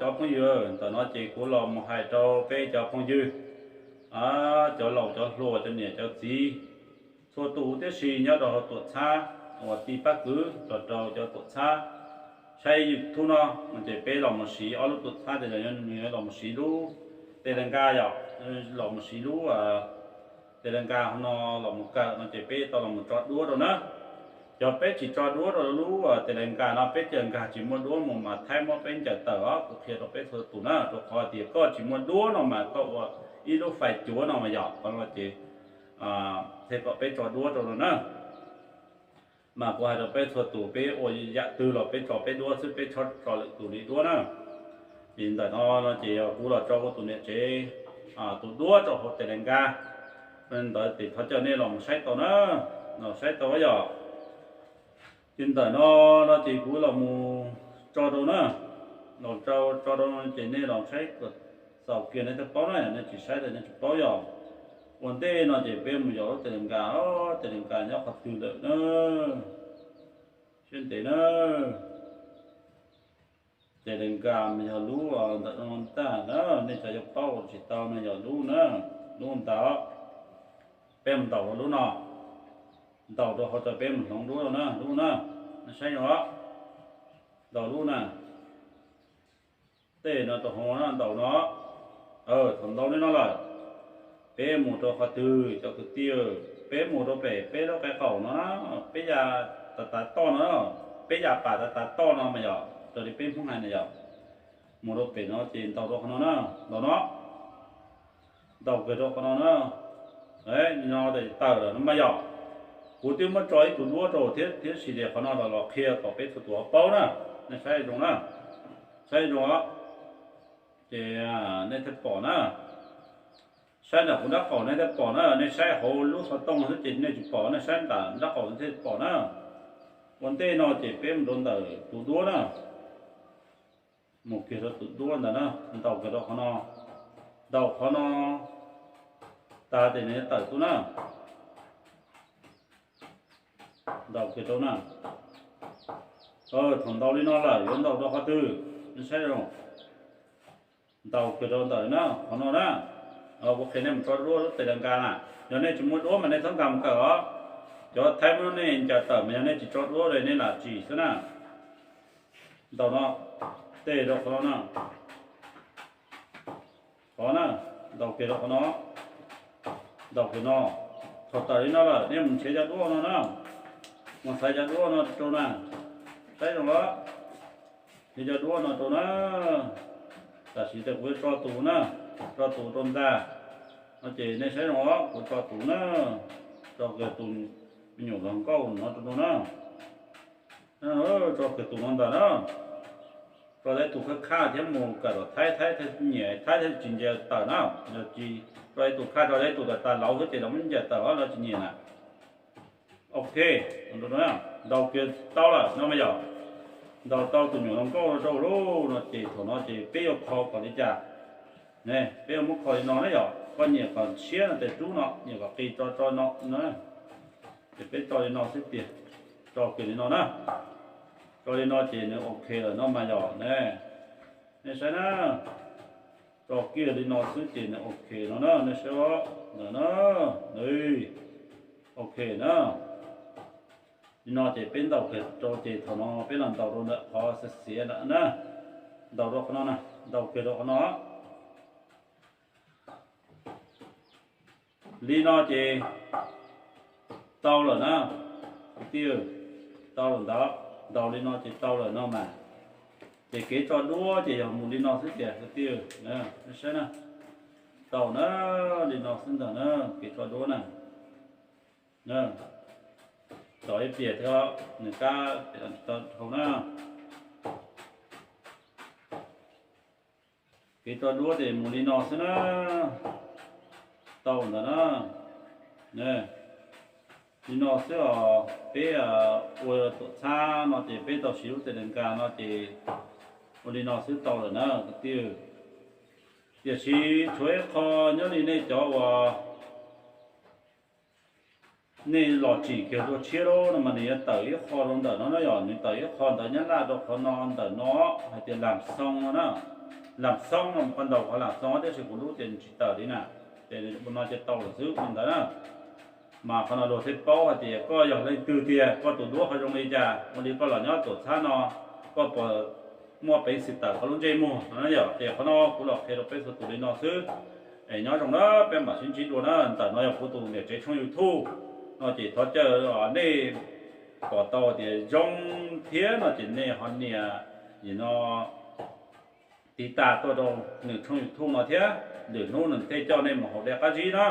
Cov phooj ywg, ntawm no ces kuv los mus hais rau peb cov phooj ywg, cov laus cov hluas cov niam cov txiv, txhua tus tib si nyob rau hauv tuam txhab uas ti pab kwv los rau cov tuam txhab saib YouTube no, ces peb los mus siv ob lub tuam txhab tes los mus siv lub Telegram yom, los mus siv lub Telegram no los mus kawm no ces peb tau los mus tso duab rau na. Cov peb tsis tso duab rau lub Telegram no peb cia nkag tsis muaj duab mus mas Thaib muab peb ncaws tawm os, kuv qhia rau peb txhua tus na, rau qhov tias koj tsis muaj duab no mas koj ua ib lub fais cuav no mas yom, qhov no ces thiaj kom peb tso duab rau no na. Mas kuv hais rau peb txhua tus peb ua yam twg los peb tso peb duab xwb, peb txhob tso lwm tus li duab na. Ces ntawm no no ces yog kuv los tso kuv tus niam tsev tus duab rau hauv Telegram. Ntawd ces thov caw nej los mus saib tau na, los saib tau yom. Ces ntawm no no ces kuv los mus tso rau na, los tso rau ces nej los saib xaus kiag nej thiaj paub na, yog nej tsis saib ces nej tsis paub yom. Ua ntej no ces peb mus yos lub Telegram, Telegram nyob qhov twg lawm na, siab ntev na. Telegram mas yog lub ntawm no tag na, nej cov yuav paub tsis tau no yog lub na, lub ntawd. Peb mus ntaus rau lub no, ntaus rau hauv tso peb mus hloov duab rau na, lub na, nej saib zoo os, ntaus lub na. Tej no rau hauv no ntaus no, thaum ntaus li no lawm, peb mus rau qhov twg cov kwv tij, peb mus rau pem peb lub qab qaum no, peb ya tav tav toj no, peb ya pam tav tav toj no mas yog raws li peb Hmoob hais na yog, mus rau pem no ces ntaus rau qhov no na, ntaus no, ntaus kiag rau qhov no na. No tawm lawm no mas yog, kuv twb muab tso ib tug duab rau thiab, tiam sis qhov no los los qhia kom peb txhua tus paub na, nej saib zoo na, saib zoo os. Ces nej thiaj pom na, saib ntawm kuv nraub qaum nej thiaj pom na, nej saib hauv lub xov tooj xwb ces nej tsis pom, nej saib nram nraub qaum nej thiaj pom na. Ua ntej no ces peb mus rau ntawm tus duab na, mus kiag rau tus duab ntawd na, ntaus kiag rau qhov no, ntaus qhov no tag ces nws tawm tuaj na. Ntaus kiag rau na. Thaum ntaus li no lawm yuav ntaus rau qhov twg, nej saib zoo. Ntaus kiag rau ntawm na, qhov no na. Kuv qhia nej mus tso duab lub Telegram na. Yog nej tsis muaj duab mas nej txhob nkag mus kawm os. Cov Thaib muab nej ncaws tawm mas yog nej tsis tso duab li nej lam tsim xwb na. Ntaus no, tej rau qhov no na. Qhov na, ntaus kiag rau qhov no, ntaus kiag no. Thaum tawm li no lawm nej mus nrhiav cov duab no na, mus xaiv cov duab no rau na, saib zoo los, nrhiav cov duab no rau na. Tam sim ces kuv yuav tso tus na, tso tus rau ntag. No ces nej saib zoo os, kuv tso tus na, tso kiag tus me nyuam hluas nkauj no rau no na. Tso kiag tus no ntag na. Tso tau tus khaj khaj thiab mus kawm tom Thaib, Thaib thiaj nyiam, Thaib thiaj tsis ncaws tawm na. Yog tsis tso tus khaj, tso tus tas tas laus xwb ces lawv muab ncaws tawm lawv tsis nyiam na. Ok, ntaus kiag tau lawm no mas yog, ntaus tau tus nyuam hluas nkauj rau lauj no ces thaum no ces peb yuav kho kom li cas? Peb yuav muab kho li no na yog, koj nyiam kom tshiab no ces rub no, nyiam kom qis tso tso no no. Ces peb tso li no xwb tiag, tso kiag li no na. Tso li no ces nws ok lawm no mas yog ne. Nej saib na, tso kiag li no xwb ces nws ok no na, nej saib ntawm na, ok na. Li no ces peb ntaus kiag rau ces thaum no peb los ntaus rau ntawm qhov xiav xiav ntawm na, ntaus rau qhov no na, ntaus kiag rau qhov no. Li no ces tau lawm na, kwv tij, tau lawm ntawd, ntaus li no ces tau lawm no mas. Ces kev tso duab ces yog mus li no xwb tiag kwv tij, nej saib na, tau na, li no xwb ntag na, kev tso duab na. Tso ib pliag thiab nws kab tau dhau na. Kev tso duab ces mus li no xwb na, tau ntawd na. Li no xwb os, peb ua tuam txhab no ces peb tau siv lub Telegram no ces ua li no xwb tau lawm na kwv tij. Tiam sis tshuav ib qho nyob li nej cov uas nej los tsim kiag dua tshiab lauj no mas nws yuav tawm ib qho rau ntawm no na yom, nws tawm ib qho ntawd nyab laj rau qhov no ntawm no hais tias lam xoo no na. Lam Xoob no, mus qhov ntaus qhov Lam Xoob, tiam sis kuv lub ces tsis tawm li na. Ces ua no ces tau lawm xwb li ntawd na. Mas qhov no luag thiaj paub hais tias koj yog leej twg tiag, koj tus duab ho zoo li cas, ua li koj los nyob Tuam Txhab no, koj puas muaj peev xwm tawm koj lub ntsej muag no na yom. Ces qhov no kuv los qhia rau peb txhua tus li no xwb. Es nyob zoo na, peb mam sib ntsib dua na. Ntawm no yog kuv tus niam tsev tshooj YouTube no ces thov caw nej pom tau tias zoo thiab no ces nej ho nias no tiv tas tuaj rau nws tshooj YouTube no thiab, lwm hnub nws thiaj coj nej mus haus dej qab zib na.